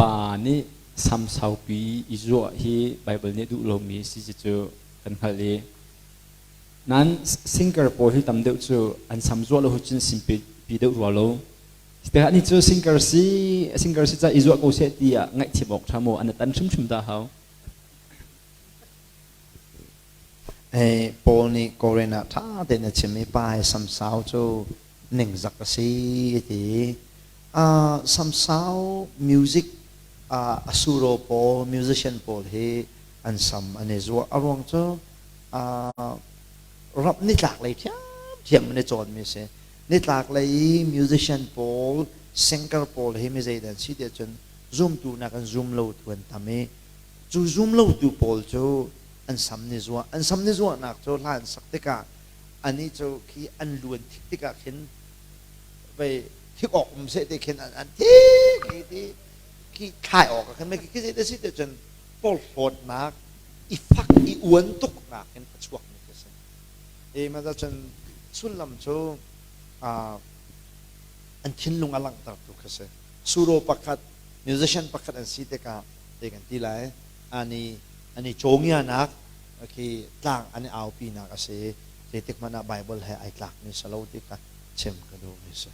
Pa nih sam saupi i zuah hi Baibal nih duh lomi si cu kan hngalh i nain singer pawl hi tam deuh cu an sam zuah lo cun simpi deuh rua lo. Tikah ni cu singer si singer si ca i zuah ko seh tiah ngaihthiam awk ṭha maw an tan hrimhrim dah hau. Hey, Paul nih Korin ah ṭha tein a chim i pa he samsau cu ningzak a si ti. Samsau music a suro pawl, musician pawl hi an sam an i zuah. A ruang cu rap nitlak lei ṭhiamṭhiam an i cawnmi a si. Nitlak lei i musician pawl, singer pawl hi mi zeidah an si tiah cun zumtu nakin zum lotu an tam i cu zum lotu pawl cu an sam ni zuah. An sam ni zuahnak cu hla an sak tikah anih cu khi an luan thik tikah khin vei thik awk um seh ti khin an thik i ti khi thlai awk ah khin khi zei te si te cun porhlawtnak i fak i uan tuknak in a chuak mi khi si i ma cun sullam cu an thinlung a langhter tu khi si suro pakhat musician pakhat an si tikah te kan ti lai ani ani cawngianak khi tlang an i aupinak a si zeitik hmanh ah Bible he ai tlakmi si lo ti kha chim ka duhmi si.